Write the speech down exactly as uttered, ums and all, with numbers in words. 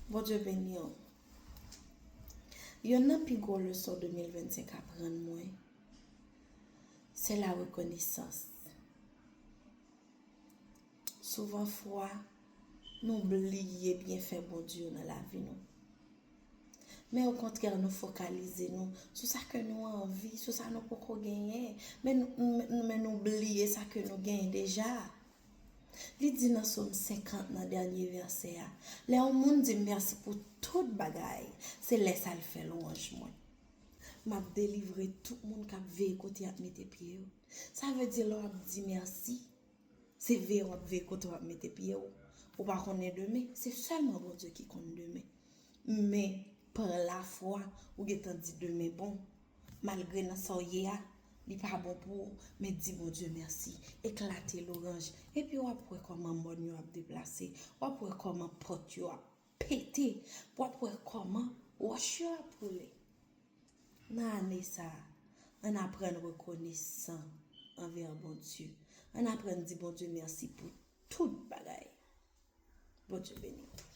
Bondye beni w. Yonn nan pi gwo leson de mil vennsenk aprann mwen, se la rekonesans. Souvan fwa, nou bliye byenfè Bondye yo nan lavi nou. Men okontrè, nou fokalize nou sou sa ke nou anvi, sou sa nou poko genyen. Men nou, men, men nou bliye sa ke nou genyen deja. Li di nan Sòm senkant, nan dènye vèsè a, lè yon moun di m mèsi pou tout bagay, se lè sa l fè lwanj mwen. M ap delivre tout moun k ap veye kote y ap mete pye yo. Sa vle di lè w ap di mèsi, se veye w ap veye kote w ap mete pye w. Ou pa konnen demen, se sèlman Bondye ki konn demen. Men, pa lafwa, ou gentan di demen bon. Malgre nan sa w ye a, li pa bon pou ou, men di Bondye mèsi. Eklate lwanj. Epi w ap wè kòman mòn yo ap deplase. W ap wè kòman pòt yo ap pete. W ap wè kòman wòch yo ap woule. Nan ane sa a, ann aprann rekonesan anvè Bondye. Ann aprann di Bondye mèsi pou tout bagay. Bondye beni w.